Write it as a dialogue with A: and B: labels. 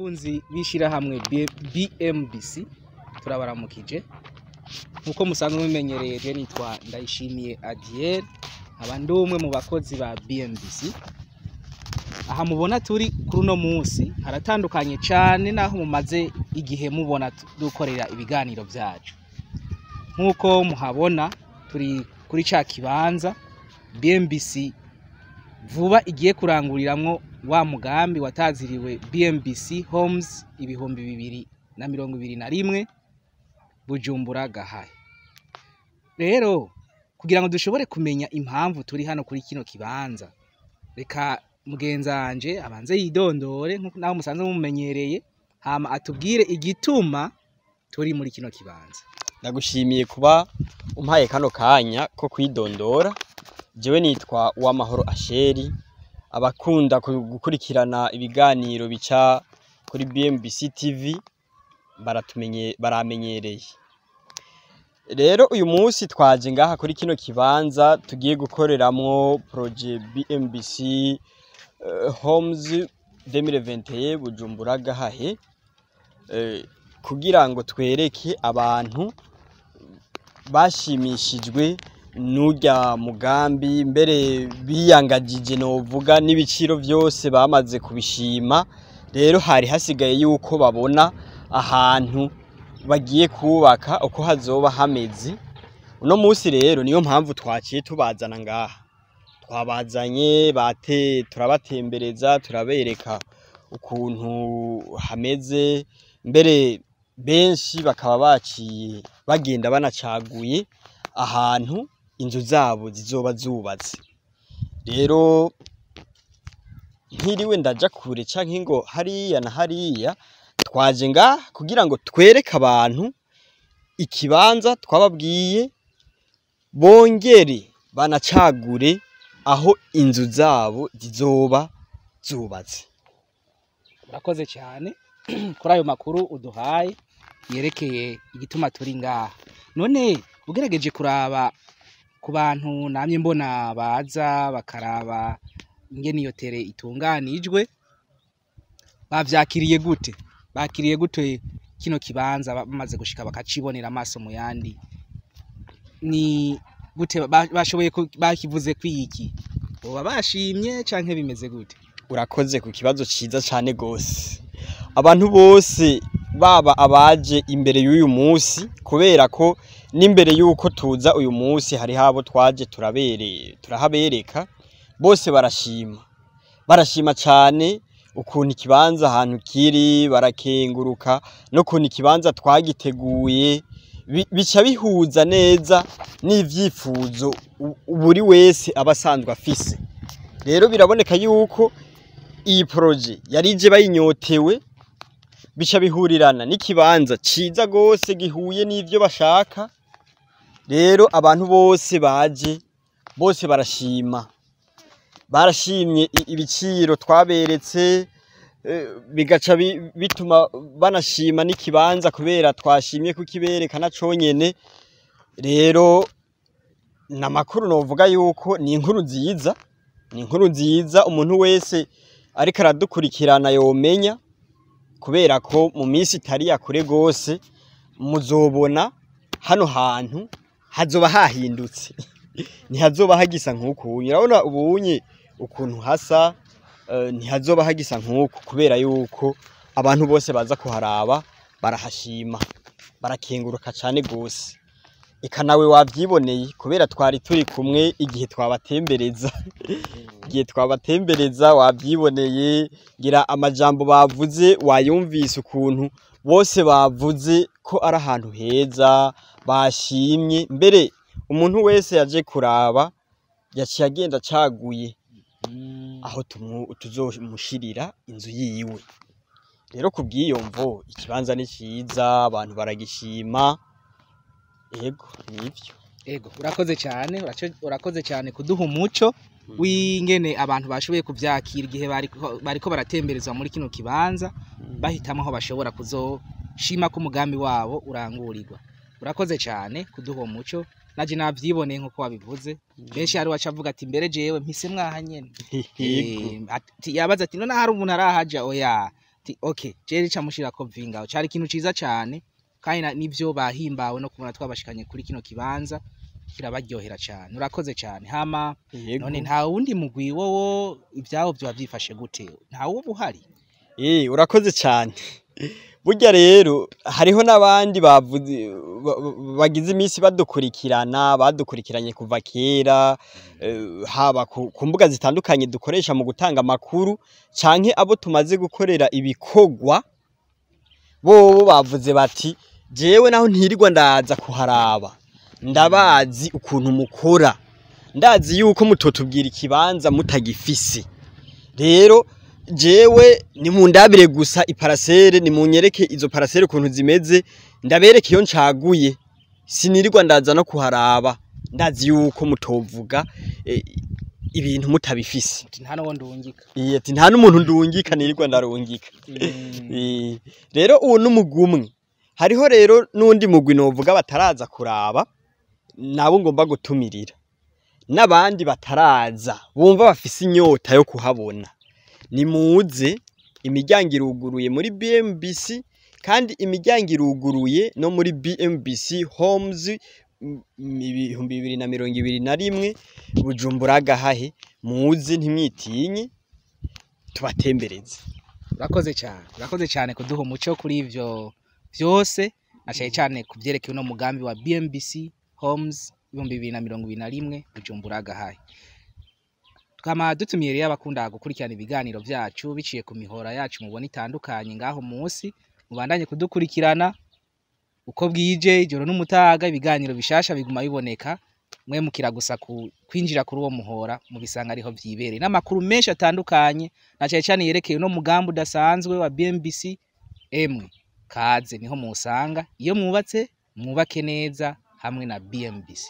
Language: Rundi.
A: Abakunzi b'ishirahamwe BMBC, turabaramukije. Nkuko musanzwe mubimenyereye, je nitwa Ndayishimiye Adiel, nkaba ndi umwe mu bakozi ba BMBC. Aha mubona turi kuri uno munsi haratandukanye cane naho mumaze igihe mubona dukorera ibiganiro vyacu. Nkuko muhabona, turi kuri ca kibanza BMBC vuba igiye kuranguriramwo wa mugambi wataziriwe BMBC Homes 2021 Bujumbura Gahahe. Rero kugira ngo dushobore kumenya impamvu turi hano kuri kino kibanza, reka mugenzanje abanze yidondore nkuko naho musanzwe mumenyereye, hama atubwire igituma turi muri kino kibanza.
B: Ndagushimiye kuba umpaye kano kanya ko kwidondora. Jewe nitwa Uwamahoro Asheri. Abakunda gukurikirana ibiganiro bica kuri BMBC TV baratumenye, baramenyereye. Rero uyu munsi twaje ngaha kuri kino kibanza tugiye gukoreramwo projet BMBC Homes 2021 Bujumbura Gahahe, kugira ngo twereke abantu bashimishijwe n'urya mugambi, mbere biyangajije novuga n'ibiciro vyose bamaze kubishima. Rero hari hasigaye yuko babona ahantu bagiye kubaka uko hazoba hameze. Uno munsi rero niyo mpamvu twaciye tubazana ngaha. Twabazanye bate, turabatembereza, turabereka ukuntu hameze, mbere benshi bakaba baciye bagenda banacaguye ahantu inzu zabo zizoba zubatse. Rero ntiriwe ndaja kure canke ngo hariya na hariya, twaje ngaha kugira ngo twereke abantu ikibanza twababwiye, bongere banacagure aho inzu zabo zizoba zubatse.
A: Urakoze cyane kuri ayo makuru uduhaye yerekeye igituma turi ngaha. None ugerageje kuraba ku bantu namye mbona baza bakaraba ingene iyo terrain itunganijwe, bavyakiriye gute? Bakiriye gute kino kibanza bamaze gushika bakacibonera amaso mu yandi? Ni gute bashoboye bakivuze kwiki? Boba bashimye canke bimeze gute?
B: Urakoze ku kibazo ciza cane gose. Abantu bose, baba abaje imbere y'uyu munsi, kubera ko n'imbere y'uko tuza uyu munsi hariho abo twaje turabere turahabereka, bose barashima, barashima cane ukuntu ikibanza ahantu kiri, barakenguruka n'ukuntu ikibanza twagiteguye bica bihuza neza n'ivyifuzo buri wese aba asanzwe afise. Rero biraboneka yuko iyi projet yarije bayinyotewe, bica bihurirana n'ikibanza ciza gose gihuye n'ivyo bashaka. Rero abantu bose baje bose barashima, barashimye ibiciro twaberetse, bigaca bituma banashima n'ikibanza kubera twashimye kukibereka na conyene. Rero namakuru novuga yuko ni inkuru nziza, ni inkuru nziza umuntu wese ariko aradukurikirana yomenya, kubera ko mu minsi itari ya kure gose muzobona hano hantu hazoba hahindutse, ntihazoba hagisa nk'uku. Urabona ubunye ukuntu hasa, ntihazoba hagisa nk'uku, kubera yuko abantu bose baza kuharaba barahashima, barakenguruka cane gose. Eka nawe wavyiboneye, kubera twari turi kumwe igihe twabatembereza, igihe twabatembereza wavyiboneye, ngira amajambo bavuze wayumvise, ukuntu bose bavuze ko ari ahantu heza bashimye. Mbere umuntu wese yaje kuraba yaciye agenda acaguye aho tuzomushirira inzu yiwe. Rero kubw'iyo mvo ikibanza ni ciza, abantu baragishima. Ego, nivyo.
A: Ego, urakoze cyane, urakoze cyane kuduha umuco w'ingene abantu bashoboye kuvyakira igihe bariko baratemberezwa muri kino kibanza, bahitamo aho bashobora kuzoshima ko umugambi wabo urangurirwa. Urakoze cyane kuduha uwo muco, naje navyiboneye nkuko wabivuze. Benshi hari waca avuga ati: "Mbere jewe mpise mwaha nyene."
B: Yego.
A: Ati yabaza ati: "None hari umuntu arahaja?" Oya, ati Ati okay, je rica mushirako vingaho. Cari ikintu ciza cane kandi nivyo bahimbawe no kubona twabashikanye kuri kino kibanza, kirabaryohera cane. Urakoze cane. Hama none nta wundi mugwi wowo ivyabo vyoba vyifashe gute? Nta wuba uhari?
B: Urakoze cane. Burya rero hariho n'abandi bavuze bagize iminsi badukurikirana, badukurikiranye kuva kera, haba ku mbuga zitandukanye dukoresha mu gutanga amakuru, canke abo tumaze gukorera ibikorwa, bobo bavuze bati jewe naho ntirirwa ndaza kuharaba, ndabazi ukuntu mukora, ndazi yuko mutotubwira ikibanza mutagifise. Rero jewe nimundabire gusa iparasere, nimunyereke izo parasere ukuntu zimeze, ndabereke iyo ncaguye, sinirirwa ndaza no kuharaba, ndazi yuko mutovuga ibintu mutabifise.
A: Ati nta n'uwo ndungika.
B: Ati nta n'umuntu ndungika, nirirwa ndarungika. Rero uwo n'umugwi umwe. Hariho rero n'undi mugwi novuga bataraza kuraba, nabo ngomba gutumirira, n'abandi bataraza bumva bafise inyota yo kuhabona. Nimuze, imiryango iruguruye muri BMBC, kandi imiryango iruguruye no muri BMBC Homes 2021 Bujumbura Gahahe. Muze ntimwitinye, tubatembereze.
A: Urakoze cyane, urakoze cyane kuduha umuco kuri ivyo vyose, na cyane cyane kuvyerekeye uno mugambi wa BMBC Homes 2021 Bujumbura Gahahe. Twama dutumiye rero abakunda gukurikirana ibiganiro vyacu biciye ku mihora yacu mubona itandukanye ngaho munsi, mubandanye kudukurikirana uko bwije, ijoro n'umutaga, ibiganiro bishasha biguma biboneka. Mwe mukira gusa kwinjira kuri uwo muhora mubisanga ariho vyibereye, n'amakuru menshi atandukanye na cyane cyane yerekeye uno mugambi udasanzwe wa BMBC. Emwe kaze niho musanga, iyo mwubatse mwubake neza hamwe na BMBC.